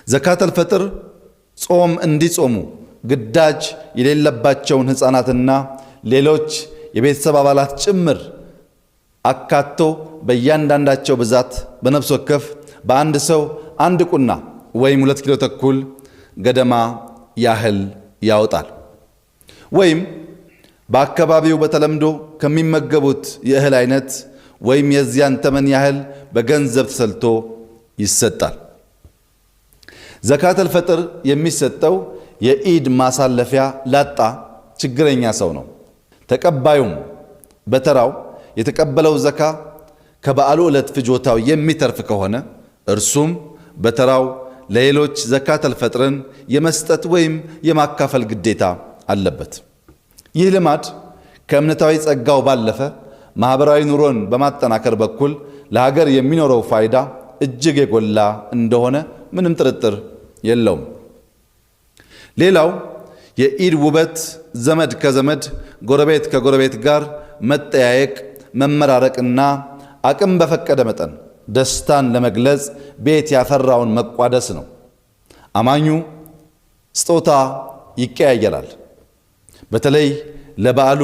ዘካተል ፈጥር ጾም እንዲጾሙ ግዳጅ የሌለባቸውን ሕፃናትና ሌሎች የቤተሰብ አባላት ጭምር አካቶ በእያንዳንዳቸው ብዛት በነፍስ ወከፍ በአንድ ሰው አንድ ቁና ወይም 2.5 ኪሎ ገደማ ያህል ያወጣል። ወይም በአካባቢው በተለምዶ ከሚመገቡት የእህል አይነት ወይም የዚያን ተመን ያህል በገንዘብ ተሰልቶ ይሰጣል። ዘካተል ፈጥር የሚሰጠው የኢድ ማሳለፊያ ላጣ ችግረኛ ሰው ነው። ተቀባዩም በተራው የተቀበለው ዘካ ከበዓሉ ዕለት ፍጆታው የሚተርፍ ከሆነ እርሱም በተራው ለሌሎች ዘካተል ፈጥርን የመስጠት ወይም የማካፈል ግዴታ አለበት። ይህ ልማድ ከእምነታዊ ጸጋው ባለፈ ማኅበራዊ ኑሮን በማጠናከር በኩል ለሀገር የሚኖረው ፋይዳ እጅግ የጎላ እንደሆነ ምንም ጥርጥር የለውም። ሌላው የኢድ ውበት ዘመድ ከዘመድ፣ ጎረቤት ከጎረቤት ጋር መጠያየቅ፣ መመራረቅና አቅም በፈቀደ መጠን ደስታን ለመግለጽ ቤት ያፈራውን መቋደስ ነው። አማኙ ስጦታ ይቀያየራል። በተለይ ለበዓሉ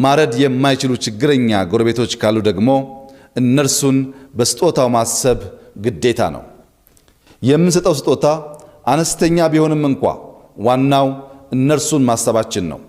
ማረድ የማይችሉ ችግረኛ ጎረቤቶች ካሉ ደግሞ እነርሱን በስጦታው ማሰብ ግዴታ ነው። የምንሰጠው ስጦታ አነስተኛ ቢሆንም እንኳ ዋናው እነርሱን ማሰባችን ነው።